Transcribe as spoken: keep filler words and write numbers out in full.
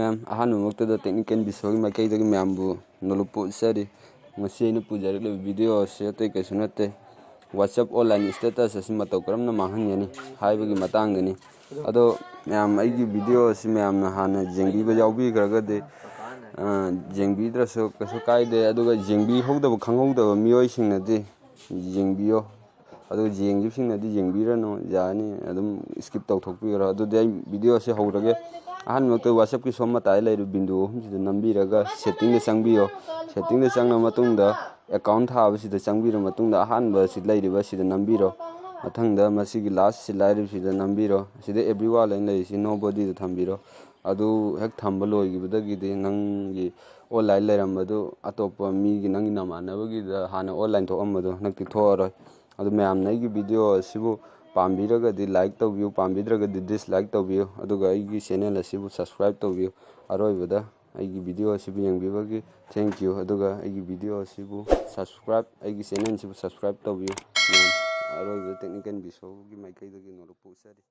ꯃꯌꯥꯝ, ꯑꯍꯥꯟꯕꯃꯛꯇꯗ ꯇꯦꯛꯅꯤꯀꯦꯜ ꯕꯤꯁꯣꯒꯤ ꯃꯥꯏꯀꯩꯗꯒꯤ ꯃꯌꯥꯝꯕꯨ ꯅꯣꯂꯨꯛꯄ ꯎꯠꯆꯔꯤ꯫ ꯉꯁꯤ ꯑꯩꯅ ꯄꯨꯖꯔꯛꯂꯤꯕ ꯚꯤꯗꯤꯑꯣ ꯑꯁꯤ ꯑꯇꯩ ꯀꯩꯁꯨ ꯅꯠꯇꯦ, WhatsApp online status ꯑꯁꯤ ꯃꯇꯧ ꯀꯔꯝꯅ ꯃꯥꯡꯍꯟꯒꯅꯤ ꯍꯥꯏꯕꯒꯤ ꯃꯇꯥꯡꯗꯅꯤ꯫ ꯑꯗꯣ ꯃꯌꯥꯝ, ꯑꯩꯒꯤ ꯚꯤꯗꯤꯑꯣ ꯑꯁꯤ ꯃꯌꯥꯝꯅ ꯍꯥꯟꯅ ꯌꯦꯡꯕꯤꯕ ꯌꯥꯎꯕꯤꯈ꯭ꯔꯒꯗꯤ, ꯑ, ꯌꯦꯡꯕꯤꯗ꯭ꯔꯁꯨ ꯀꯩꯁꯨ ꯀꯥꯏꯗꯦ꯫ ꯑꯗꯨꯒ ꯌꯦꯡꯕꯤꯍꯧꯗꯕ, ꯈꯪꯍꯧꯗꯕ ꯃꯤꯑꯣꯏꯁꯤꯡꯅꯗꯤ ꯌꯦꯡꯕꯤꯌꯣ꯫ ꯑꯗꯨꯒ ꯌꯦꯡꯈꯤꯕꯁꯤꯡꯅꯗꯤ ꯌꯦꯡꯕꯤꯔꯅꯨ, ꯌꯥꯅꯤ, ꯑꯗꯨꯝ skip ꯇꯧꯊꯣꯛꯄꯤꯈ꯭ꯔꯣ꯫ ꯑꯗꯨꯗꯤ ꯑꯩ ꯚꯤꯗꯤꯑꯣꯁꯦ ꯍꯧꯔꯒꯦ꯫ ꯑꯍꯥꯟꯕꯃꯛꯇ WhatsApp-ꯀꯤ ꯁꯣꯝ ꯃꯇꯥꯏ ꯂꯩꯔꯤꯕ ꯕꯤꯟꯗꯨ ꯑꯍꯨꯝꯁꯤꯗ ꯅꯝꯕꯤꯔꯒ setting-ꯗ ꯆꯪꯕꯤꯌꯣ꯫ Setting-ꯗ ꯆꯪꯉ ꯃꯇꯨꯡꯗ account ꯊꯥꯕꯁꯤꯗ ꯆꯪꯕꯤꯔ ꯃꯇꯨꯡꯗ ꯑꯍꯥꯟꯕ ꯁꯤ ꯂꯩꯔꯤꯕ ꯁꯤꯗ ꯅꯝꯕꯤꯔꯣ꯫ ꯃꯊꯪꯗ ꯃꯁꯤꯒꯤ last ꯁꯤ ꯂꯥꯏꯔꯤꯕꯁꯤꯗ ꯅꯝꯕꯤꯔꯣ꯫ ꯁꯤꯗ everyone ꯍꯥꯏꯅ ꯂꯩꯔꯤꯁꯤ nobodyꯗ ꯊꯝꯕꯤꯔꯣ꯫ ꯑꯗꯨ ꯍꯦꯛ ꯊꯝꯕ ꯂꯣꯏꯈꯤꯕꯗꯒꯤꯗꯤ ꯅꯪꯒꯤ online ꯂꯩꯔꯝꯕꯗꯨ ꯑꯇꯣꯞꯄ ꯃꯤꯒꯤ, ꯅꯪꯒꯤ ꯅꯃꯥꯟꯅꯕꯒꯤꯗ ꯍꯥꯟꯅ online ꯊꯣꯛꯑꯝꯕꯗꯣ ꯍꯟꯗꯛꯇꯤ ꯊꯣꯛꯑꯔꯣꯏ꯫ ꯑꯗꯨ ꯃꯌꯥꯝꯅ ꯑꯩꯒꯤ ꯚꯤꯗꯤꯑꯣ ꯑꯁꯤꯕꯨ ꯄꯥꯝꯕꯤꯔꯒꯗꯤ like ꯇꯧꯕꯤꯌꯨ, ꯄꯥꯝꯕꯤꯗ꯭ꯔꯒꯗꯤ dislike ꯇꯧꯕꯤꯌꯨ, ꯑꯗꯨꯒ ꯑꯩꯒꯤ channel ꯑꯁꯤꯕꯨ subscribe ꯇꯧꯕꯤꯌꯨ꯫ ꯑꯔꯣꯏꯕꯗ ꯑꯩꯒꯤ ꯚꯤꯗꯤꯑꯣ ꯑꯁꯤꯕꯨ ꯌꯦꯡꯕꯤꯕꯒꯤ thank you꯫ ꯑꯗꯨꯒ ꯑꯩꯒꯤ ꯚꯤꯗꯤꯑꯣ ꯑꯁꯤꯕꯨ subscribe, ꯑꯩꯒꯤ channel ꯑꯁꯤꯕꯨ subscribe ꯇꯧꯕꯤꯌꯨ꯫ ꯃꯌꯥꯝ, ꯑꯔꯣꯏꯕꯗ ꯇꯦꯛꯅꯤꯀꯦꯜ ꯕꯤꯁꯣꯒꯤ ꯃꯥꯏꯀꯩꯗꯒꯤ ꯅꯣꯂꯨꯛꯄ ꯎꯠꯆꯔꯤ꯫